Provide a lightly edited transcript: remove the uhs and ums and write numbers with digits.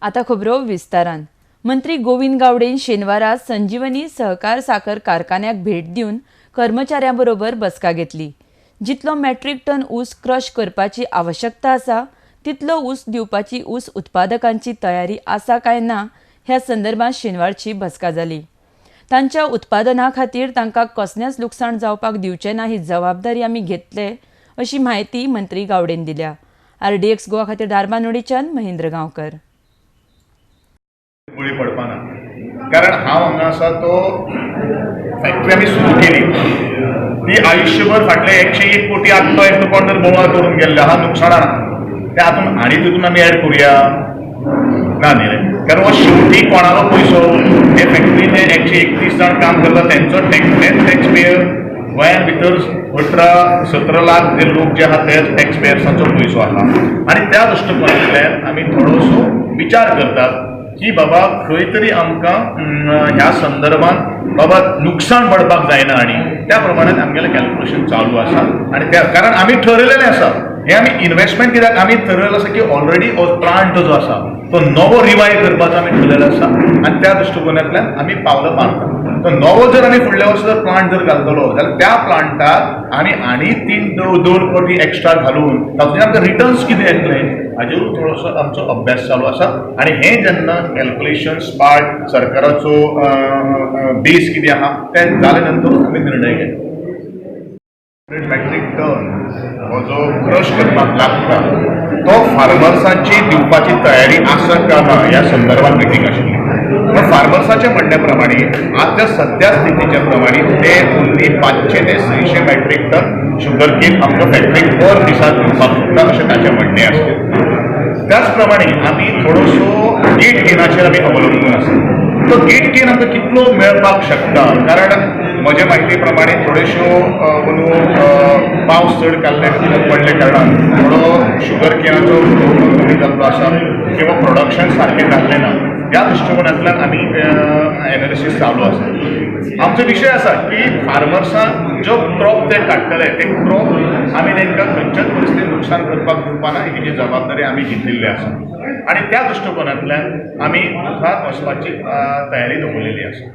आता खबरो विस्तारान. मंत्री गोविंद गावडेन शेनवारा संजीवनी सहकार साखर कारखान्याक भेट दिवन कर्मचाऱ्यां बरोबर बसका घेतली. जितलो मेट्रीक टन ऊस क्रश करपाची आवश्यकता आसा तितलो ऊस दिवपाची ऊस उत्पादकांची तयारी आसा काय ना ह्या संदर्भात शेनवारची बसका जाली. तांच्या उत्पादना खातीर तांकां कसलेंच लुकसाण जावपाक दिवचें ना ही जबाबदारी आमी घेतले अशी म्हायती मंत्री गावडेन दिल्या. आरडीएक्स गोवा खातीर धारबानोडीच्यान महेंद्र गांवकर. बळी पडपाना, कारण हांव हांगा आसा तो फॅक्टरी आमी सुरू केली ती आयुष्यभर फाटले 101 कोटी आत्तो एकटो कोण तर बोवाळ करून गेल्ले आहा नुकसाणान, ते हातून आनी तितून आमी एड करुया ना न्ही रे, कारण हो शेवटी कोणालो पयसो हे फॅक्टरीन 131 जाण काम करता तेंचो टॅक्स पेयर गोंयान भितर 18-17 लाख जे लोक जे आहा ते टॅक्स पेयर्सांचो पयसो आहा. आनी त्या दृश्टिकोनांतल्यान आमी थोडोसो विचार करतात की बाबा खंय तरी आमकां ह्या संदर्भात बाबा नुकसान पडपाक जायना आनी त्या प्रमाणान आमगेलें कॅल्क्युलेशन चालू आसा. आनी त्या कारण आमी ठरयलेलें आसा हें आमी इन्वेस्टमेंट कित्याक आमी ठरयलें आसा की ऑलरेडी हो प्लांट जो आसा तो नवो रिवायव करपाचो आमी ठरयलेलो आसा आनी त्या दृश्टिकोनांतल्यान आमी पावलां मारता. तो नवो जर आमी फुडल्या वर्सा जर प्लांट जर घालतलो जाल्यार त्या प्लांटाक आमी आनी 3-2 कोटी एक्स्ट्रा घालून तातूंतल्यान आमकां रिटर्न्स कितें येतले हाजेर थोडोसो आमचो अभ्यास चालू आसा. आनी हें जेन्ना कॅल्क्युलेशन्स पार्ट सरकाराचो बेस कितें आहा तें जाले नंतरूच आमी निर्णय घेतले. मेट्रीक टन हो जो क्रश करपाक लागता तो फार्मर्सांची दिवपाची तयारी आसा काय ना ह्या संदर्भात मिटींग आशिल्ली. पण फार्मर्साच्या म्हणण्या प्रमाणे आतां सद्या स्थितीच्या प्रमाणे ते ओन्ली 500 ते 600 मेट्रीक टन शुगर केन आमकां फॅक्टरीक दर दिसा दिवपाक शकता अशें ताचें म्हणणें आसा. त्याच प्रमाणे आमी थोडोसो गेट गेनाचेर आमी अवलंबून आसा. तो गेट गेन आमकां कितलो मेळपाक शकता, कारण म्हजे म्हायती प्रमाणे थोड्योश्यो अंदू पावस चड काडले पडले कारणान थोडो शुगर केनाचो कमी जाल्लो आसा किंवा प्रोडक्शन सारकें जाल्लें ना, ह्या दृश्टिकोनांतल्यान आमी एनालिसीस चालू आसा. आमचो विशय आसा की फार्मर्सांक जो क्रॉप ते काडटले ते क्रॉप आमी तांकां खंयच्याच परिस्थितीन नुकसान करपाक दिवपाना ही जी जबाबदारी आमी घेतिल्ली आसा आनी त्या दृश्टिकोनांतल्यान आमी मुखार वचपाची तयारी दवरलेली आसा.